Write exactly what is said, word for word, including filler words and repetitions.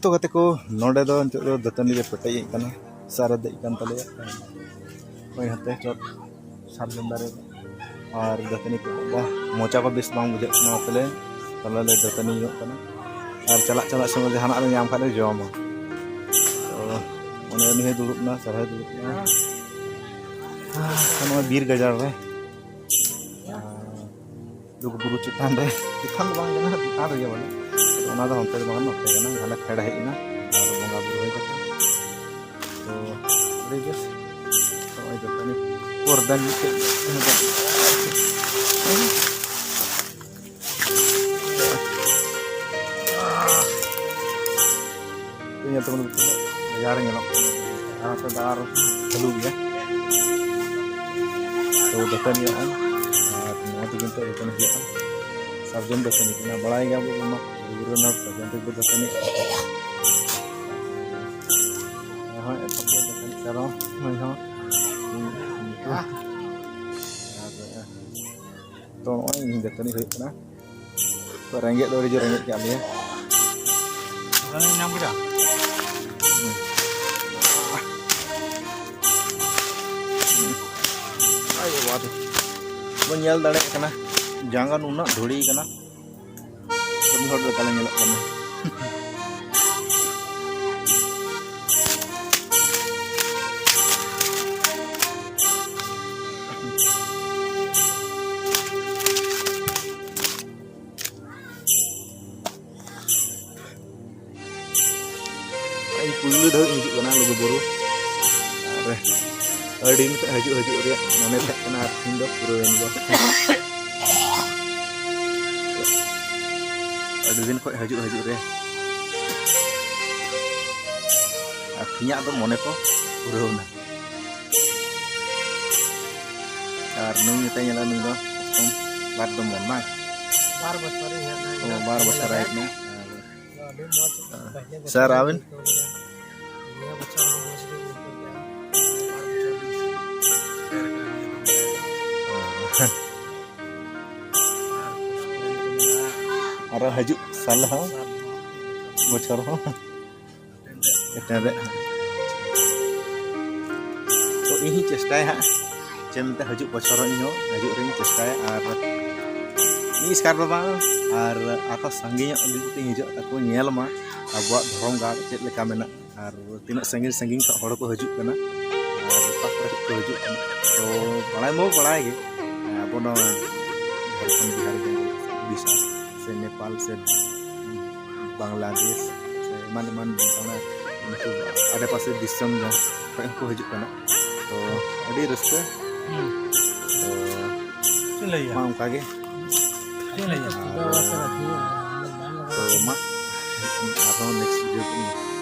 ᱛᱚ ᱜᱟᱛᱮ ᱠᱚ, ᱱᱚᱰᱮ ᱫᱚ ᱱᱤᱛᱚᱜ ᱫᱚ ᱫᱟᱹᱛᱟᱹᱱᱤ ᱞᱮ ᱯᱮᱴᱮᱡ ᱮᱫ ᱠᱟᱱᱟ, ᱥᱟᱨᱮ ᱫᱮᱡ ᱠᱟᱱ ᱛᱟᱞᱮᱭᱟ᱾ ᱦᱳᱭ, ᱦᱟᱱᱛᱮ ᱪᱚᱴ ᱥᱟᱨᱡᱚᱢ ᱫᱟᱨᱮ ᱨᱮ᱾ ᱟᱨ ᱫᱟᱹᱛᱟᱹᱱᱤ ᱠᱚ ᱵᱟ-, ᱢᱚᱪᱟ ᱠᱚ ᱵᱮᱥ ᱵᱟᱝ ᱵᱩᱡᱷᱟᱹᱜ ᱠᱟᱱᱟ, ᱚᱱᱟᱛᱮ ᱞᱮ, ᱛᱟᱦᱞᱮ ᱞᱮ ᱫᱟᱹᱛᱟᱹᱱᱤ ᱧᱚᱜ ᱠᱟᱱᱟ᱾ ᱟᱨ ᱪᱟᱞᱟᱜ ᱪᱟᱞᱟᱜ ᱥᱚᱢᱚᱭ ᱡᱟᱦᱟᱱᱟᱜ ᱞᱮ ᱧᱟᱢ ᱠᱷᱟᱱ ᱞᱮ ᱡᱚᱢᱟ᱾ ᱛᱚ ᱚᱸᱰᱮ ᱩᱱᱤ ᱦᱚᱸᱭ ᱫᱩᱲᱩᱵ ᱮᱱᱟ, ᱥᱟᱨ ᱦᱚᱸᱭ ᱫᱩᱲᱩᱵ ᱮᱱᱟ᱾ ᱟᱨ ᱱᱚᱣᱟ ᱵᱤᱨ ᱜᱟᱡᱟᱲ ᱨᱮ, ᱟᱨ ᱞᱩᱜᱩ ᱵᱩᱨᱩ ᱪᱮᱛᱟᱱ ᱨᱮ, ᱪᱮᱛᱟᱱ ᱫᱚ ᱵᱟᱝ ᱠᱟᱱᱟ, ᱪᱮᱛᱟᱱ ᱨᱮᱜᱮ ᱵᱚᱞᱮ᱾ ᱚᱱᱟ ᱫᱚ ᱦᱟᱱᱛᱮ ᱫᱚ ᱵᱟᱝ, ᱱᱚᱛᱮ ᱠᱟᱱᱟ, ᱦᱟᱱᱮ ᱯᱷᱮᱰ ᱦᱮᱡ ᱮᱱᱟ᱾ ᱟᱨ ᱵᱚᱸᱜᱟ ᱵᱩᱨᱩ ᱦᱩᱭ ᱠᱟᱛᱮ, ᱛᱚ ᱟᱹᱰᱤ ᱵᱮᱥ᱾ ᱱᱚᱜᱼᱚᱭ ᱫᱚ ᱠᱟᱹᱢᱤ ᱯᱚᱨ ᱫᱟᱱ ᱢᱤᱫᱴᱮᱡ ᱤᱧ ᱟᱹᱛᱩ ᱠᱷᱚᱱ ᱵᱷᱤᱛᱤᱨ ᱨᱮ ᱵᱟᱡᱟᱨ ᱧᱮᱞᱚᱜ ᱠᱟᱱᱟ᱾ ᱟᱨ ᱱᱚᱛᱮ ᱫᱚ ᱟᱨ ᱪᱟᱹᱞᱩ ᱜᱮᱭᱟ᱾ ᱛᱚ ᱫᱟᱹᱛᱟᱹᱱᱤ ᱱᱚᱜᱼᱚᱭ, ᱟᱨ ᱱᱚᱣᱟ ᱛᱮᱜᱮ ᱱᱤᱛᱚᱜ ᱫᱟᱹᱛᱟᱹᱱᱤ ᱦᱩᱭᱩᱜᱼᱟ᱾ ᱥᱟᱨᱡᱚᱢ ᱫᱟᱹᱛᱟᱹᱱᱤ ᱠᱟᱱᱟ, ᱵᱟᱲᱟᱭ ᱜᱮᱭᱟ ᱵᱚᱱ ᱚᱱᱟ ᱨᱮᱱᱟᱜ ᱥᱟᱨᱡᱚᱢ ᱛᱮᱜᱮ ᱫᱟᱹᱛᱟᱹᱱᱤ᱾ ᱱᱚᱜᱼᱚᱭ ᱮᱛᱚᱦᱚᱵ ᱠᱮᱫ ᱫᱟᱹᱛᱟᱹᱱᱤ ᱠᱟᱨᱚᱱ ᱱᱩᱭ ᱦᱚᱸ ᱟᱨ ᱛᱚ ᱱᱚᱜᱼᱚᱭ ᱤᱧ ᱫᱟᱹᱛᱟᱹᱱᱤ ᱦᱩᱭᱩᱜ ᱠᱟᱱᱟ᱾ ᱛᱚ ᱨᱮᱸᱜᱮᱡ ᱫᱚ ᱟᱹᱰᱤ ᱡᱳᱨ ᱨᱮᱸᱜᱮᱡ ᱠᱟᱜ ᱞᱮᱭᱟ᱾ ᱫᱟᱹᱛᱟᱹᱱᱤ ᱧᱟᱢ ᱠᱮᱫᱟ? ᱟᱭ ᱵᱟᱵᱟ ᱨᱮ᱾ ᱵᱚᱱ ᱧᱮᱞ ᱫᱟᱲᱮᱭᱟᱜ ᱠᱟᱱᱟ, ᱡᱟᱸᱜᱟ ᱱᱩᱱᱟᱹᱜ ᱫᱷᱩᱲᱤ ᱠᱟᱱᱟ᱾ ᱠᱟᱹᱢᱤ ᱦᱚᱲ ᱞᱮᱠᱟ ᱞᱮ ᱧᱮᱞᱚᱜ ᱠᱟᱱᱟ᱾ ᱤᱧ ᱯᱩᱭᱞᱩ ᱫᱷᱟᱣ ᱤᱧ ᱦᱤᱡᱩᱜ ᱠᱟᱱᱟ ᱞᱩᱜᱩᱵᱩᱨᱩ᱾ ᱟᱨ ᱟᱹᱰᱤ ᱫᱤᱱ ᱠᱷᱚᱱ ᱦᱤᱡᱩᱜ, ᱦᱤᱡᱩᱜ ᱨᱮᱭᱟᱜ ᱢᱚᱱᱮ ᱛᱟᱦᱮᱸ ᱠᱟᱱᱟ, ᱟᱨ ᱛᱤᱦᱤᱧ ᱫᱚ ᱯᱩᱨᱟᱹᱣᱮᱱ ᱜᱮᱭᱟ᱾ ᱟᱹᱰᱤ ᱫᱤᱱ ᱠᱷᱚᱱ ᱦᱤᱡᱩᱜ, ᱦᱤᱡᱩᱜ ᱨᱮ᱾ ᱟᱨ ᱛᱤᱦᱤᱧᱟᱜ ᱫᱚ ᱢᱚᱱᱮ ᱠᱚ ᱯᱩᱨᱟᱹᱣᱱᱟ᱾ ᱟᱨ ᱱᱩᱭ ᱢᱮᱛᱟᱭ ᱧᱮᱞᱟ, ᱱᱩᱭ ᱫᱚ ᱮᱠᱫᱚᱢ ᱵᱟᱨ ᱫᱚᱢ ᱜᱟᱱ ᱵᱟᱝ? ᱵᱟᱨ ᱵᱚᱪᱷᱚᱨ ᱨᱮ ᱦᱮᱡ ᱮᱱᱟ᱾ ᱚ, ᱵᱟᱨ ᱵᱚᱪᱷᱚᱨ ᱦᱮᱡ ᱮᱱᱟ᱾ ᱟᱹᱰᱤ ᱢᱚᱡᱽ᱾ ᱯᱮᱦᱞᱮ ᱵᱚᱪᱷᱚᱨ ᱥᱟᱨ, ᱟᱵᱮᱱ? ᱱᱤᱭᱟᱹ ᱵᱚᱪᱷᱚᱨ ᱦᱚᱸ ᱢᱚᱡᱽ ᱜᱮ ᱦᱩᱭᱩᱜ ᱜᱮᱭᱟ᱾ ᱵᱟᱨ ᱵᱚᱪᱷᱚᱨ ᱜᱮ᱾ ᱟᱨᱚ ᱦᱤᱡᱩᱜ ᱥᱟᱞ ᱦᱚᱸ, ᱵᱚᱪᱷᱚᱨ ᱦᱚᱸ᱾ ᱮᱴᱮᱱ ᱨᱮ ᱦᱟᱸᱜ᱾ ᱛᱚ ᱤᱧ ᱦᱚᱸᱧ ᱪᱮᱥᱴᱟᱭᱟ ᱦᱟᱸᱜ, ᱪᱮᱫ ᱢᱮᱱᱛᱮ ᱦᱤᱡᱩᱜ ᱵᱚᱪᱷᱚᱨ ᱦᱚᱸ ᱤᱧ ᱦᱚᱸ ᱦᱤᱡᱩᱜ ᱨᱮᱧ ᱪᱮᱥᱴᱟᱭᱟ᱾ ᱟᱨ ᱤᱧ ᱮᱥᱠᱟᱨ ᱵᱟᱵᱟ ᱟᱨ ᱟᱨᱦᱚᱸ ᱥᱟᱸᱜᱮ ᱧᱚᱜ ᱜᱮ ᱠᱟᱛᱮᱧ ᱦᱤᱡᱩᱜ ᱛᱟᱠᱚ, ᱧᱮᱞ ᱢᱟ ᱟᱵᱚᱣᱟᱜ ᱫᱷᱚᱨᱚᱢ ᱜᱟᱲ ᱪᱮᱫ ᱞᱮᱠᱟ ᱢᱮᱱᱟᱜᱼᱟ ᱟᱨ ᱛᱤᱱᱟᱹᱜ ᱥᱟᱺᱜᱤᱧ ᱥᱟᱺᱜᱤᱧ ᱠᱷᱚᱱ ᱦᱚᱲ ᱠᱚ ᱦᱤᱡᱩᱜ ᱠᱟᱱᱟ ᱟᱨ ᱚᱠᱟ ᱠᱚᱨᱮ ᱠᱚ ᱦᱤᱡᱩᱜ ᱠᱟᱱᱟ᱾ ᱛᱚ ᱵᱟᱲᱟᱭ ᱢᱟ ᱵᱟᱲᱟᱭ ᱜᱮ, ᱟᱵᱚ ᱱᱚᱣᱟ ᱡᱷᱟᱲᱠᱷᱚᱸᱰ, ᱵᱤᱦᱟᱨ, ᱵᱮᱝᱜᱚᱞ, ᱩᱲᱤᱥᱥᱟ ᱥᱮ ᱱᱮᱯᱟᱞ ᱥᱮ ᱵᱟᱝᱞᱟᱫᱮᱥ ᱥᱮ ᱮᱢᱟᱱ ᱮᱢᱟᱱ ᱚᱱᱟ ᱩᱱᱠᱩ ᱟᱰᱮᱯᱟᱥᱮ ᱫᱤᱥᱚᱢ ᱠᱷᱚᱱ ᱦᱚᱸᱠᱚ ᱦᱤᱡᱩᱜ ᱠᱟᱱᱟ᱾ ᱛᱚ ᱟᱹᱰᱤ ᱨᱟᱹᱥᱠᱟᱹ᱾ ᱛᱚ ᱪᱮᱫ ᱞᱟᱹᱭᱟ? ᱢᱟ ᱚᱱᱠᱟ ᱜᱮ᱾ ᱪᱮᱫ ᱞᱟᱹᱭᱟ? ᱛᱚ ᱢᱟ ᱟᱨᱦᱚᱸ next video ᱠᱚ